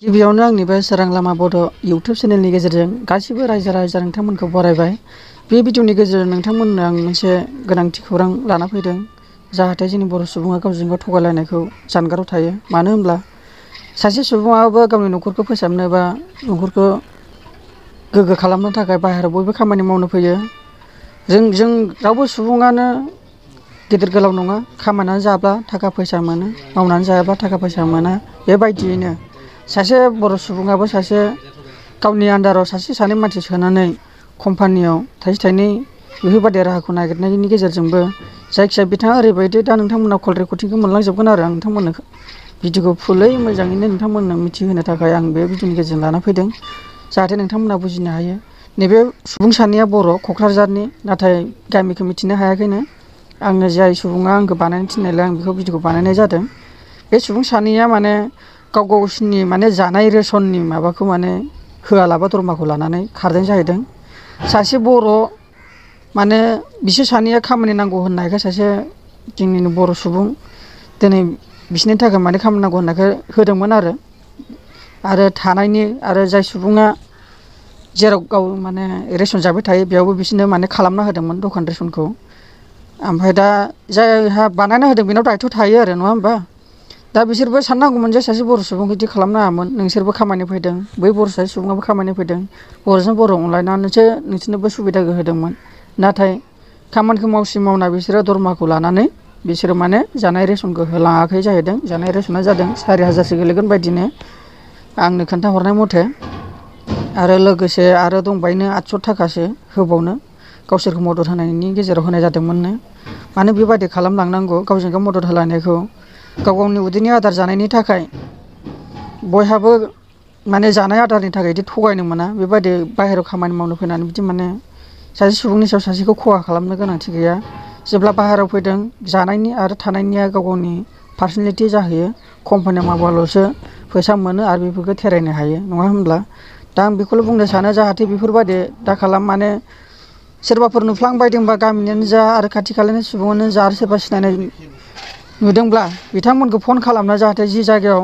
गिबियावनो आंनि बे सोरां लामा बड' इउटुब चेनेलनि गेजेरजों गासिबो रायजो राजा नोंथांमोनखौ बरायबाय। बे भिडिअनि गेजेरजों नोंथांमोननो आं मोनसे गोनांथि खौरां लाना फैदों, जाहाथे जोंनि बर' सुबुङा गावजों गाव थगायलायनायखौ जानगाराव थायो। मानो होनब्ला सासे सुबुङाबो गावनि न'खरखौ फोसाबनो बा न'खरखौ गोग्गो खालामनो थाखाय बाहेरायाव बयबो खामानि मावनो फैयो। जों रावबो सुबुङानो गिदिर गोलाव नङा। खामायनानै जाब्ला थाखा फैसा मोनो, मावनानै जायाब्ला थाखा फैसा मोना। बेबायदियैनो सासे बर' सुबुङाबो सासे गावनि आन्दाराव सासे सानै मानसि सोनानै कम्पानियाव थाइसे थाइनै बेफोरबायदि राहाखौ नागिरनायनि गेजेरजोंबो जायखिजाया बिथाङा ओरैबायदि दा नोंथांमोना कल रेकर्डिंखौ मोनलांजोबगोन आरो आं नोंथांमोननो भिडिअखौ फुलै मोजाङैनो नोंथांमोननो मिथिहोनो थाखाय आं बे भिडिअनि गेजेरजों लाना फैदों, जाहाथे नोंथांमोना बुजिनो हायो। नैबे सुबुं सानैया बर' क'क्राझारनि, नाथाय गामिखौ मिथिनो हायाखैनो। आङो जाय सुबुङा आंखौ बानायनो थिननायलाय आं बेखौ भिडिअखौ बानायनाय जादों। बे सुबुं सानैया माने गाव गावसिनि माने जानाय रेसननि माबाखौ माने होआलाबा दरमाखौ लानानै खारदों जाहैदों। सासे बर' माने बिसोर सानैया खामानि नांगौ होननायखाय सासे जोंनिनो बर' सुबुं दिनै बिसोरनि थाखाय माने खामानि नांगौ होननायखाय होदोंमोन आरो थानायनि आरो जाय सुबुङा जेराव गाव माने रेसन जाबाय थायो बेयावबो बिसोरनो माने खालामना होदोंमोन दखान रेसनखौ। ओमफ्राय दा जायहा बानायना होदों बेनाव दायथ' थायो आरो, नङा होमबा? दा बिसोरबो साननांगौमोन जे सासे बर' सुबुंखौ बिदि खालामनाङामोन। नोंसोरबो खामानि फैदों, बै बर' सासे सुबुङाबो खामानि फैदों, बर'जों बर' अनलायनानैसो नोंसोरनोबो सुबिदा होदोंमोन। नाथाय खामानिखौ मावसि मावना बिसोरो दरमाखौ लानानै बिसोरो माने जानाय रेसनखौ होलाङाखै जाहैदों। जानाय रेसना जादों 4,000सो गोलैगोन बायदिनो आंनो खोन्थाहरनाय मथे। आरो लोगोसे आरो दंबायनो 800 थाखासो होबावनो गावसोरखौ मदद होनायनि गेजेराव होनाय जादोंमोननो। मानो बेबायदि खालामलांनांगौ? गावजों गाव मदद होलायनायखौ गाव गावनि उदैनि आदार जानायनि थाखाय बयहाबो माने जानाय आदारनि थाखाय बिदि थगायनो मोना। बेबायदि बाहेरायाव खामानि मावनो फैनानै बिदि माने सासे सुबुंनि सायाव सासेखौ खहा खालामनो गोनांथि गैया। जेब्ला बाहेरायाव फैदों जानायनि आरो थानायनिया गाव गावनि पार्सनेलिटि जाहैयो। कम्पानियाव मावबाल'सो फैसा मोनो आरो बेफोरखौ थेरायनो हायो, नङा होनब्ला? दा आं बेखौल' बुंनो सानो, जाहाथे बेफोरबायदि दा खालाम। माने सोरबाफोर नुफ्लांबायदोंबा गामिनियानो जा आरो खाथि खालानि सुबुङानो जा आरो सोरबा सिनायनाय नुदोंब्ला बिथांमोनखौ फन खालामना जाहाथे जि जायगायाव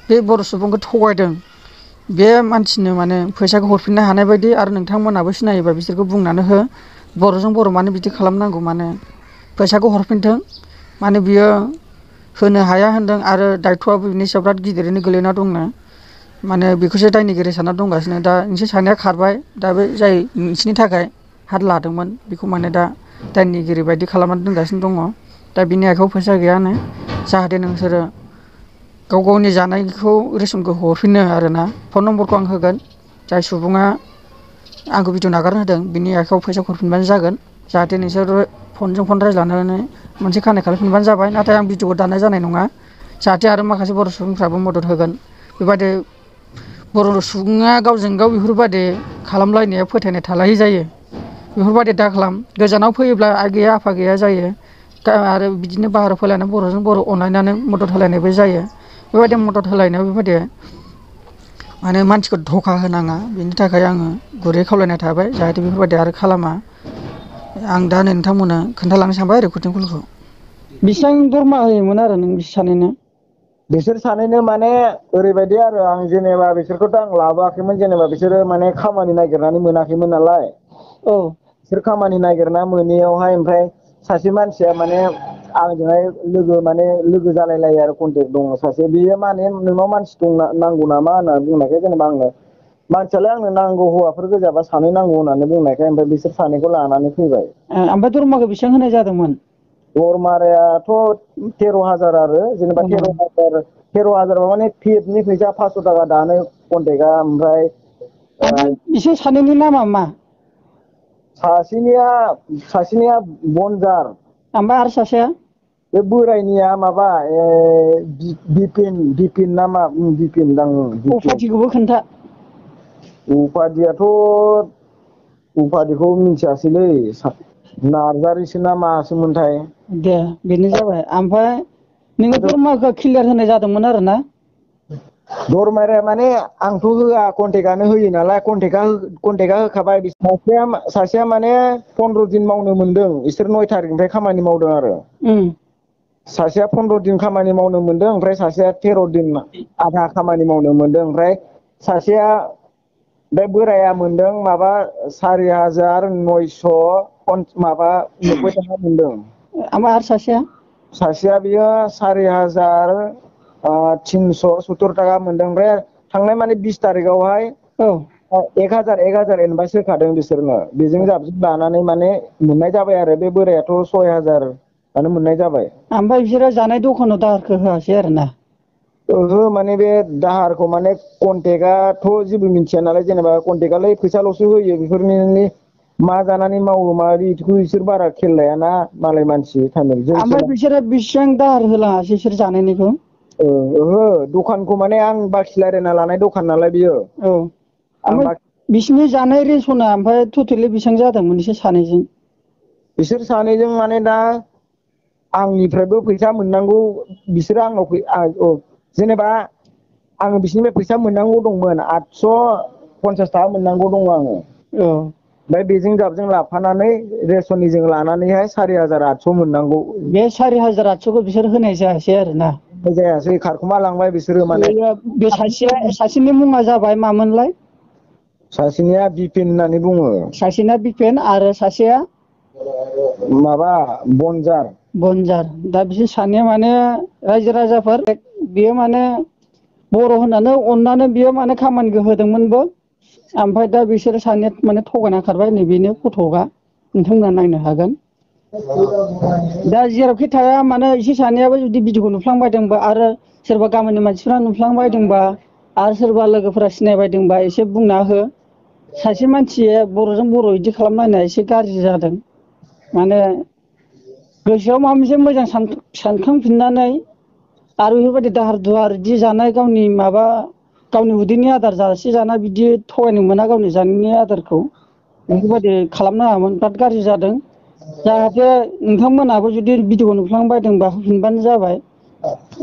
बे बर' सुबुंखौ थगायदों बे मानसिनो माने फैसाखौ हरफिननो हानाय बायदि आरो नोंथांमोनाबो सिनायोबा बिसोरखौ बुंनानै हो। बर'जों बर' मानो बिदि खालामनांगौ? माने फैसाखौ हरफिनथों। माने बियो होनो हाया होनदों आरो दायथ'आबो बिनि सायाव बिराद गिदिरैनो गोलैना दंनो। माने बेखौसो दायनिगिरि सानना दंगासिनो। दा नोंसोर सानैया खारबाय, दा बे जाय नोंसिनि थाखाय हात लादोंमोन बेखौ माने दा दायनिगिरि बायदि खालामनानै दोनगासिनो दङ। दा बिनि आखायाव फैसा गैयानो, जाहाथे नोंसोरो गाव गावनि जानायखौ रेसनखौ हरफिनो आरोना। फन नम्बरखौ आं होगोन। जाय सुबुङा आंखौ भिडिअ नागारनो होदों बिनि आखायाव फैसा हरफिनबानो जागोन, जाहाथे नोंसोरो फनजों फन रायज्लायनानै मोनसे कानेक्ट खालामफिनबानो जाबाय। नाथाय आं भिडिअखौ दाननाय जानाय नङा, जाहाथे आरो माखासे बर' सुबुंफ्राबो मदद होगोन। बेबायदि बर' सुबुङा गावजों गाव बेफोरबायदि खालामलायनाया फोथायनाय थालायि जायो। बेफोरबायदि दा खालाम। गोजानाव फैयोब्ला आइ गैया आफा गैया जायो। आरो बिदिनो बाहेरायाव फैलायनानै बर'जों बर' अनलायनानै मदद होलायनायबो जायो। बेबायदि मदद होलायनायाव बेबायदि माने मानसिखौ धोखा होनाङा, बेनि थाखाय आङो गुरै खावलायनाय थाबाय, जाहाथे बेफोरबायदि आरो खालामा। आं दा नोंथांमोननो खोन्थालांनो सानबाय रेकर्डिं कलखौ। बेसेबां दरमा होयोमोन आरो नों बिसोर सानैनो? बिसोर सानैनो माने ओरैबायदि आरो, आं जेनेबा बिसोरखौथ' आं लाबोआखैमोन। जेनेबा बिसोरो माने खामानि नागिरनानै मोनाखैमोन नालाय। औ। बिसोर खामानि नागिरना मोनैयावहाय ओमफ्राय सासे मानसिया माने आंजोंहाय लोगो जालाय लायो आरो कन्टेक्ट दङ सासे। बेयो माने नोंनाव मानसि दं नांगौ नामा होननानै बुंनायखाय, जेनेबा आंनो मानसियालाय आंनो नांगौ, हौवाफोर गोजाबा सानै नांगौ होननानै बुंनायखाय ओमफ्राय बिसोर सानैखौ लानानै फैबाय। ओमफ्राय दरमाखौ बेसेबां होनाय जादोंमोन? दरमारायाथ' 13,000 आरो, जेनेबा 13,000 माने पेडनि फैसा 500 थाखा दानो कन्टेक्टआ। ओमफ्राय बिसोर सानैनि नामा मा? सासेनिया बनजार। ओमफ्राय आरो सासेया? बे बोरायनिया माबा बिपिन ना मा? बिपिन दां। उपाधिखौबो खोन्था। उपाधिखौ मिथियासैलै, नार्जारिसो ना मासोमोनथाय। दे बेनो जाबाय। ओमफ्राय नोङो दरमाखौ क्लियार होनाय जादोंमोन आरो ना? दरमाया माने आंथ' होआ, कन्टेक्टआनो होयो नालाय। कन्टेक्टआ होखाबाय। सासेया माने 15 दिन मावनो मोनदों। बिसोर 9 थारिखनिफ्राय खामानि मावदों आरो। सासेया 15 दिन खामानि मावनो मोनदों ओमफ्राय सासेया 13 दिन आधा खामानि मावनो मोनदों ओमफ्राय सासेया बे बोराया मोनदों माबा 4,900 माबा 90 थाखा मोनदों। ओमफ्राय आरो सासेया बियो 4,370 थाखा मोनदों ओमफ्राय थांनाय माने 20 तारिखआवहाय औ 1,000 एडभान्स होखादों बिसोरनो बेजों जाबजों लानानै माने मोननाय जाबाय आरो बे बोरायाथ' 6,000 आनो मोननाय जाबाय। ओमफ्राय बिसोरो जानाय दखानाव दाहारखौ होआसै आरोना? ओहो माने बे दाहारखौ माने कन्टेक्टआथ' जेबो मिथिया नालाय जेनेबा कन्टेक्टआलाय फैसाल'सो होयो बेफोरनि मा जानानै मावो मा बिदिखौ बिसोर बारा खेल लायाना मालाय मानसि जोंसो ओमफ्राय बिसोरो बेसेबां दाहार होलाङासै बिसोर जानायनिखौ? ओहो दखानखौ माने आं बाखि रायलायना लानाय दखान नालाय बियो। औ आं ओमफ्राय बिसिनि जानाय रेसना ओमफ्राय टटेलि बेसेबां जादोंमोन बिसोर सानैजों? बिसोर सानैजों माने दा आंनिफ्रायबो फैसा मोननांगौ बिसोरो आंनाव जेनेबा आङो बिसोरनिफ्राय फैसा मोननांगौ दंमोन 850 थाखा मोननांगौ दङ आङो। औ ओमफ्राय बेजों जाबजों लाफानानै रेसननिजों लानानैहाय 4,800 मोननांगौ। बे 4,800खौ बिसोर होनाय जायासै आरोना? जायासै खारखुमा लांबाय बिसोरो माने बे सासेनि मुङा जाबाय मामोनलाय? सासेनिया बिपिन होननानै बुङो। सासेना बिपिन आरो सासेया? माबा बनजार। बनजार दा बिसोर सानैया माने रायजो राजाफोर बेयो माने बर' होननानै अननानै बियो माने खामानिखौ होदोंमोनबो। ओमफ्राय दा बिसोरो सानैया माने थगायना खारबाय नैबेनो फटकआ नोंथांमोना नायनो हागोन। दा जेरावखि थाया मानो एसे सानैयाबो जुदि भिडिअखौ नुफ्लांबायदोंबा आरो सोरबा गामिनि मानसिफ्रा नुफ्लांबायदोंबा आरो सोरबा लोगोफोरा सिनायबायदोंबा एसे बुंना हो। सासे मानसिया बर'जों बर' बिदि खालामलायनाया एसे गाज्रि जादों। माने गोसोआव माबा मोनसे मोजां सानखांफिननानै आरो बेफोरबायदि दाहार दुहार बिदि जानाय गावनि माबा गावनि उदैनि आदार जासे जाना बिदि थगायनो मोना गावनि जानायनि आदारखौ। बेफोरबायदि खालामनाङामोन बिराद गाज्रि जादों। जाहाथे नोंथांमोनाबो जुदि भिडिअ नुफ्लांबायदोंबा होफिनबानो जाबाय।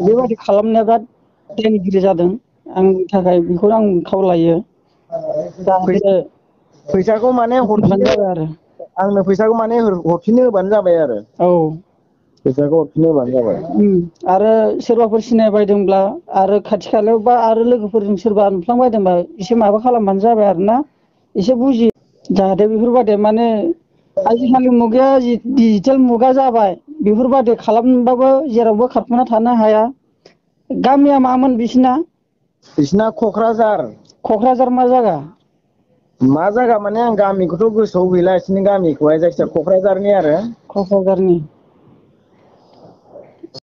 बेबायदि खालामनाया बिराद दायनिगिरि जादों आंनि थाखाय बेखौ आं खावलायो। जाहाथे फैसाखौ माने होफिनबानो हरफिनो जाबाय आरो आंनो फैसाखौ माने हरफिननो होबानो जाबाय आरो। औ फैसाखौ हरफिननो होबानो जाबाय। आरो सोरबाफोर सिनाय बायदोंब्ला आरो खाथि खालायाव बा आरो लोगोफोरजों सोरबा नुफ्लांबायदोंबा एसे माबा खालामबानो जाबाय आरोना एसे बुजि जाहाथे बेफोरबायदि माने आजिखालि मुगाया डिजिटेल मुगा जाबाय बेफोरबायदि खालामबाबो जेरावबो खारखुमा थानो हाया। गामिया मामोन बिसिना? बिसिना क'क्राझार। क'क्राझार मा जायगा? मा जायगा माने आं गामिखौथ' गोसोआव गैला बिसोरनि गामिखौहाय जायखिजाया क'क्राझारनि आरो। क'क्राझारनि